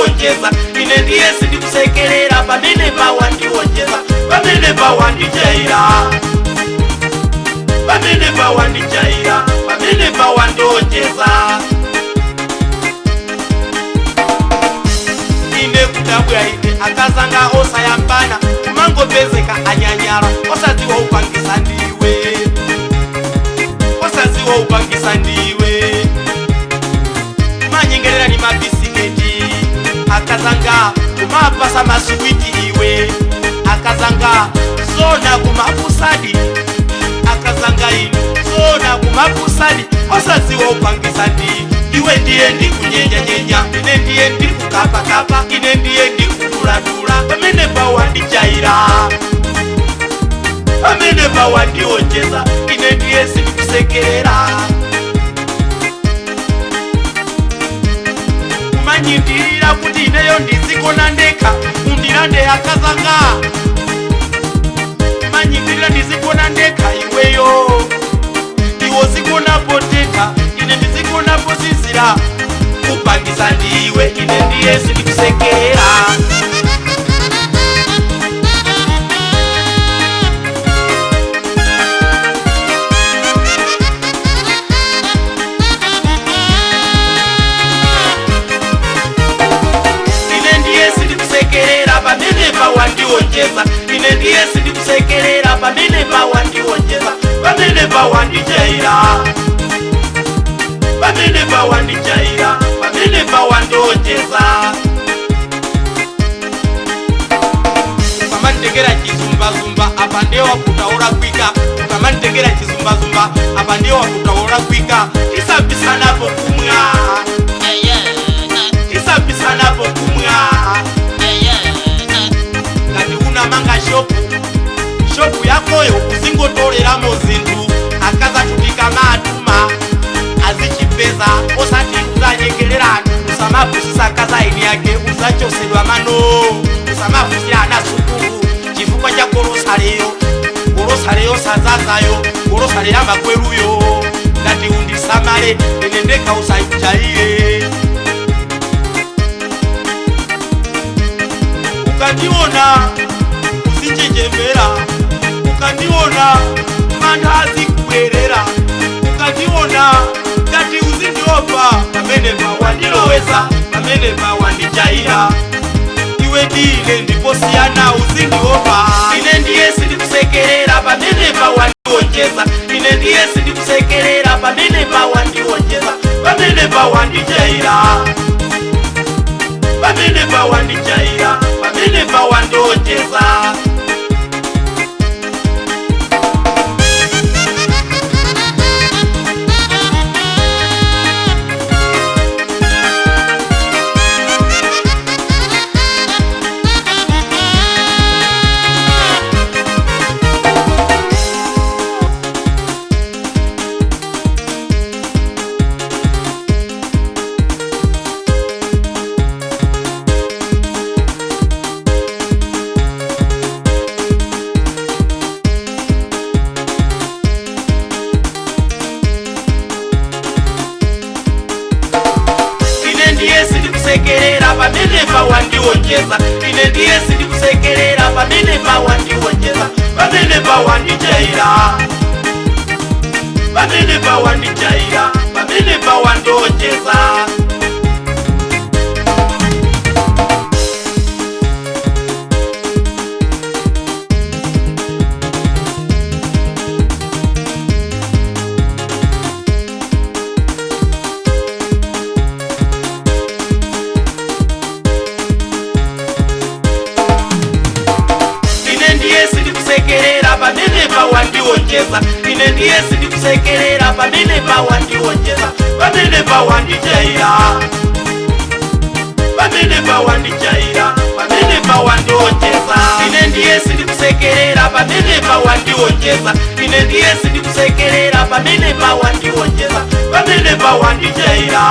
wandiwonjeza. Ine ndiye sindikusekerera pamene pa wandiwonjeza, pamene pa wandijaira, pamene pa wandijaira, pamene pa wandiwonjeza. Ine kudabwa ine akazanga osayambana, kumangopezeka anyanyala, osadziwa upangisa ndiwe, osadziwa upangisa ndiwe. Manyengerera ni mabisiketi akazanga, kumapasa masuwiti iwe akazanga, zona kumapusadi akazanga inu, zona kumapusadi, osadziwa upangisa ndi iwe. Ndiye ndikunyenyanyenya, ine ndiye ndikukapakapa, ine ndiye ndikuduladula, pamene pa wandijaira, pamene pa wandiwonjeza. Ine ndiye sindikusekerera. Kumanyindirira kuti ineyo ndizikona ndekha, undilande akazanga. Kumanyindirira ndizikona ndekha iweyo, iwo zikonapo teka, ine ndizikonapo zizira, kupangisa ndiwe. Ine ndiye sindikusekerera. Ine ndiye sindikusekerera pamene pa wandiwonjeza. Ine ndiye sindikusekerera pamene pa wandiwonjeza, pamene pa wandijaira, pamene pa wandijaira, pamene pa wandiwonjeza. Ukamanditengera chizumbazumba apa ndiye wakutaura kwika, ukamanditengera chizumbazumba apa ndiye wakutaura kwika. Tisabisanapo kumwa, tisabisanapo kumwa. Ngati unamanga shopu, shopu yakoyo uzingotoleramo zinthu, akazachutika matuma azichipeza, osati uzanyengererani. Usamapusisa akazaini yake, uzachosedwa mano. Usamafusira ana sukulu chifukwa cha golosaleyo, golosaleyo sazazayo, golosale ya makweruyo. Ngati undisamale ine ndekha, usajaire. Ukandiona uzinjenjemera, ukandiona mantha azikubwerera, ukandiona ngati uzindiopa, pamene pa wandiloweza, pamene pa wandijaira. Iwe ndine ndiposiyana, uzindiopa. Ine ndiye sindikusekerera pamene pa wandiwonjeza. Ine ndiye sindikusekerera pamene pa wandiwonjeza, pamene pa wandijaira, pamene pa wandijaira, pamene pa wandiwonjeza. Ine ndiye sindikusekerera pamene pa wandiwonjeza. Ine ndiye sindikusekerera pamene pa wandiwonjeza, pamene pa wandijaira, pamene pa wandijaira, pamene pa wandiwonjeza. Ine ndiye sindikusekerera pamene pa wandiwonjeza. Ine ndiye sindikusekerera pamene pa wandiwonjeza, pamene pa wandijaira, pamene pa wandijaira, pamene pa wandiwonjeza. Ine ndiye sindikusekerera pamene pa wandiwonjeza. Ine ndiye sindikusekerera pamene pa wandiwonjeza, pamene pa wandijaira.